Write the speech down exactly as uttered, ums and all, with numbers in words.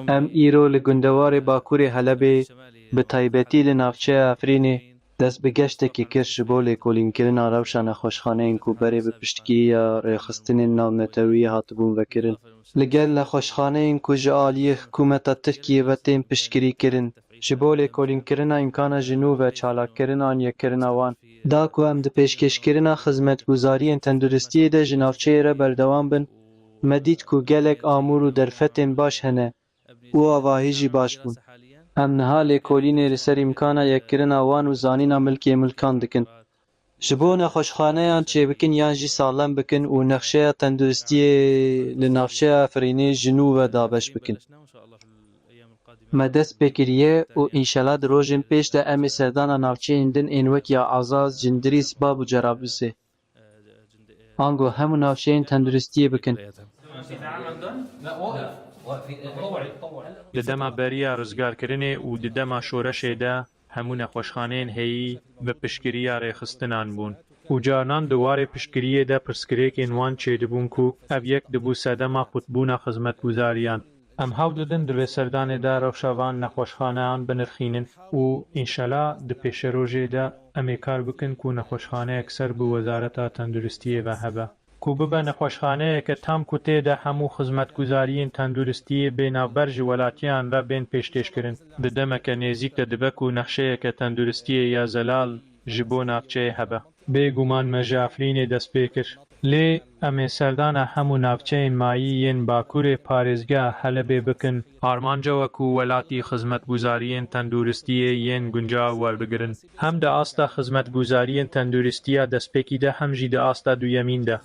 Em îro li gundewarê Bakurê Helebê, bi taybetî li navçeya Efrînê, dest bi geştekê kir ji bo lêkolînkirina rewşa nexweşxaneyên ku berê bi piştgiriya rêxistinên navneteweyî hatibûn vekirin. Li gel nexweşxaneyên ku ji aliyê hikûmeta Tirkiyê ve tên piştgirîkirin, ji bo lêkolînkirina îmkana ji nû ve çalakkirina an yekirina wan, da ku em di pêşkêşkirina xizmetguzariyên tenduristiyê de ji navçeyê re berdewam bin, me dît ku gelek amûr û derfetên baş hene û avahî jî baş bûn. Em niha lêkolînê li ser îmkana yekkirina wan û zanîna milkê milkan dikin. Ji bo nexweşxaneyan çêbikin yan jî saxlem bikin û nexşeya tenduristiyê li navçeya Efrînê ji nû ve dabeş bikin. Me dest pê kiriye û înşela di rojên pêş de em ê serdana navçeyên din ên wek ya Azaz, Cindirîs, Bab û Cerablusê, ango hemû navçeyên tenduristiyê bikin. Di dema beriya rizgarkirinê û di dema şoreşê de hemû nexweşxaneyên heyî bi piştgiriya rêxistinan bûn û carinan di warê piştgiriyê de pirsgirêkên wan çêdibûn ku ev yek dibû sedema qutbûna xizmetguzariyan. Em hewl didin di vê serdanê de rewşa van nexweşxaneyan binirxînin û înşela di pêşerojê de em ê kar bikin ku nexweşxaneyek ser bi Wezareta Tenduristiyê ve hebe. Ku bibe nexweşxaneyeke tam ku tê de hemû xizmetguzariyên tenduristiyê bê navber ji welatiyan re bên pêşkêşkirin. Di demeke nêzîk de dibe ku nexşeyeke tenduristiyê ya zelal ji bo navçeyê hebe. Bêguman me ji Efrînê dest pê kir. Lê em ê serdana hemû navçeyên mayî yên Bakurê Parêzgeha Helebê bikin. Armanc ew e ku welatî xizmetguzariyên tenduristiyê yên guncaw werbigirin. Hem di asta xizmetguzariyên tenduristiya destpêkî de hem jî di asta duyemîn de.